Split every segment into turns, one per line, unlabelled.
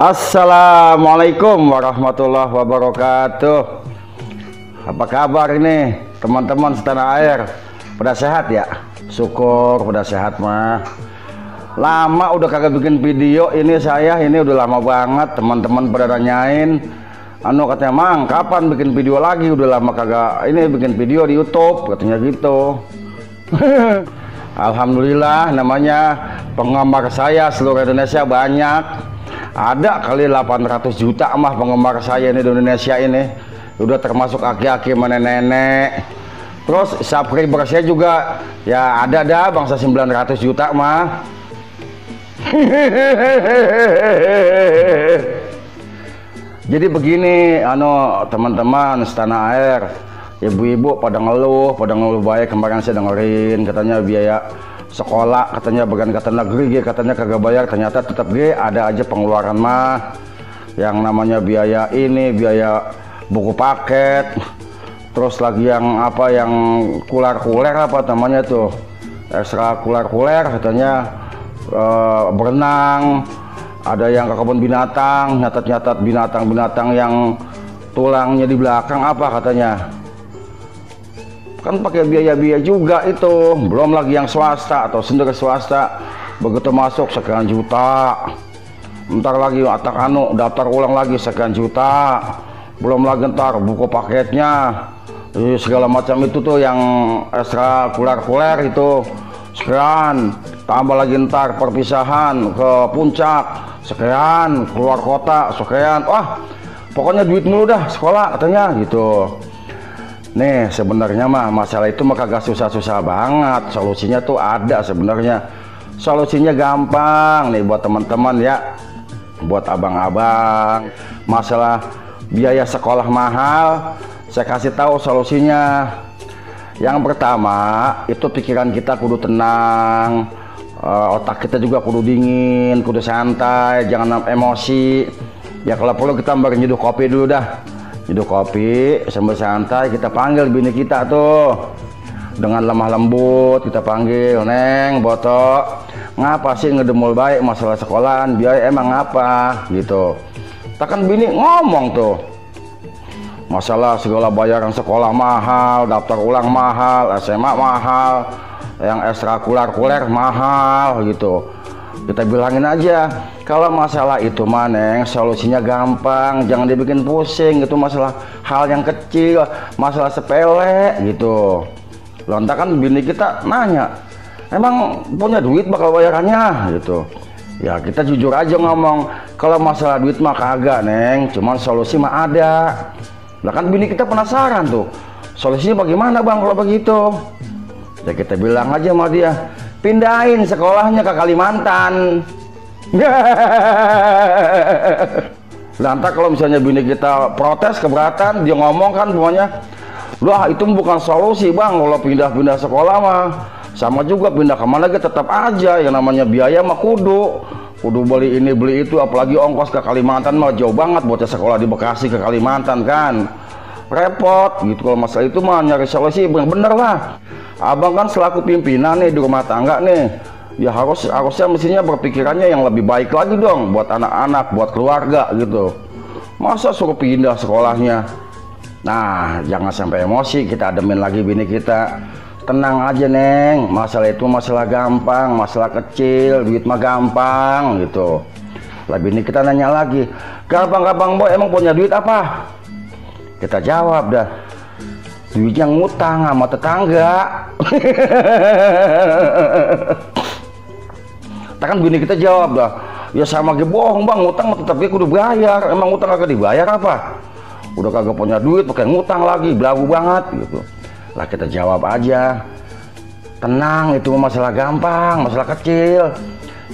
Assalamualaikum warahmatullahi wabarakatuh. Apa kabar ini teman-teman setanah air? Pada sehat ya? Syukur pada sehat mah. Lama udah kagak bikin video ini saya, ini udah lama banget. Teman-teman pada nanyain, katanya Mang kapan bikin video lagi? Udah lama kagak ini bikin video di YouTube katanya gitu. Alhamdulillah, namanya penggemar saya seluruh Indonesia banyak. Ada kali 800 juta mah penggemar saya ini di Indonesia ini. Udah termasuk aki-aki mana nenek. Terus subscriber saya juga ya ada dah bangsa 900 juta mah. Jadi begini teman-teman setanah air, ibu-ibu pada ngeluh baik. Kemarin saya dengerin katanya biaya sekolah katanya bagian kata negeri katanya kagak bayar, ternyata tetap ada aja pengeluaran mah yang namanya biaya ini, biaya buku paket, terus lagi yang apa yang kuler apa namanya tuh ekstra kuler katanya berenang, ada yang ke kebun binatang nyatat binatang yang tulangnya di belakang apa katanya, kan pakai biaya juga itu, belum lagi yang swasta atau sendiri swasta begitu masuk sekian juta, ntar lagi daftar ulang lagi sekian juta, belum lagi ntar buku paketnya segala macam itu tuh yang ekstra kuler itu sekian, tambah lagi ntar perpisahan ke puncak sekian, keluar kota sekian, wah pokoknya duit mulu dah sekolah katanya gitu. Nih sebenarnya mah masalah itu mah kagak susah-susah banget, solusinya tuh ada sebenarnya. Solusinya gampang nih buat teman-teman ya, buat abang-abang. Masalah biaya sekolah mahal, saya kasih tahu solusinya. Yang pertama itu pikiran kita kudu tenang, otak kita juga kudu dingin, kudu santai, jangan emosi. Ya kalau perlu kita nyeduh kopi dulu dah. Hidup kopi sambil santai, kita panggil bini kita tuh dengan lemah lembut, kita panggil, Neng Boto, ngapa sih ngedemul baik masalah sekolahan, biaya emang apa gitu. Takkan bini ngomong tuh masalah segala bayaran sekolah mahal, daftar ulang mahal, SMA mahal, yang ekstrakuler mahal gitu. Kita bilangin aja kalau masalah itu Neng, solusinya gampang, jangan dibikin pusing, itu masalah hal yang kecil, masalah sepele gitu. Lontar kan bini kita nanya, emang punya duit bakal bayarannya gitu. Ya kita jujur aja ngomong, kalau masalah duit mah kagak Neng, cuman solusi mah ada. Lah kan bini kita penasaran tuh, solusinya bagaimana Bang kalau begitu? Ya kita bilang aja sama dia, pindahin sekolahnya ke Kalimantan. Lantas kalau misalnya bini kita protes keberatan, dia ngomong kan semuanya, wah itu bukan solusi Bang, kalau pindah-pindah sekolah mah sama juga pindah kemana lagi tetap aja yang namanya biaya mah kudu beli ini beli itu, apalagi ongkos ke Kalimantan mah jauh banget buat sekolah di Bekasi ke Kalimantan kan repot gitu. Kalau masalah itu mah nyari solusi bener-bener lah. Abang kan selaku pimpinan nih di rumah tangga nih, ya harusnya mestinya berpikirannya yang lebih baik lagi dong buat anak-anak, buat keluarga gitu. Masa suruh pindah sekolahnya? Nah jangan sampai emosi, kita ademin lagi bini kita. Tenang aja Neng, masalah itu masalah gampang, masalah kecil, duit mah gampang gitu. Lah bini kita nanya lagi, gampang boy, emang punya duit apa? Kita jawab dah, duitnya ngutang sama tetangga. Kan bini kita jawab dah, ya sama ge bohong Bang, ngutang tetap dia kudu bayar, emang ngutang kagak dibayar apa? Udah kagak punya duit pakai ngutang lagi, belagu banget gitu. Lah kita jawab aja, tenang, itu masalah gampang, masalah kecil.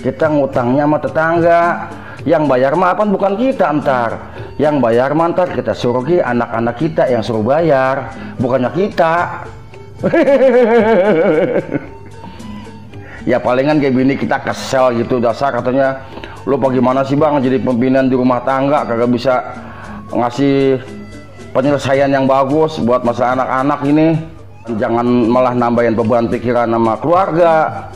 Kita ngutangnya sama tetangga, yang bayar mah apa bukan kita ntar, yang bayar mah ntar kita suruh anak-anak kita yang suruh bayar, bukannya kita. Ya palingan kayak bini kita kesel gitu, dasar katanya lu bagaimana sih Bang jadi pimpinan di rumah tangga kagak bisa ngasih penyelesaian yang bagus buat masalah anak-anak ini, jangan malah nambahin beban pikiran sama keluarga.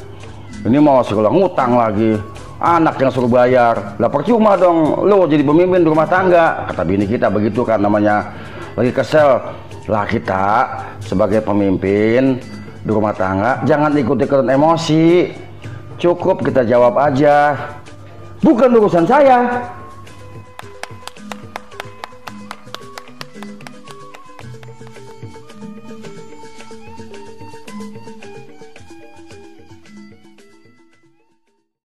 Ini mau sekolah ngutang lagi, anak yang suruh bayar. Lah percuma dong lo jadi pemimpin rumah tangga, kata bini kita begitu kan, namanya lagi kesel. Lah kita sebagai pemimpin di rumah tangga jangan ikut-ikutan emosi, cukup kita jawab aja, bukan urusan saya.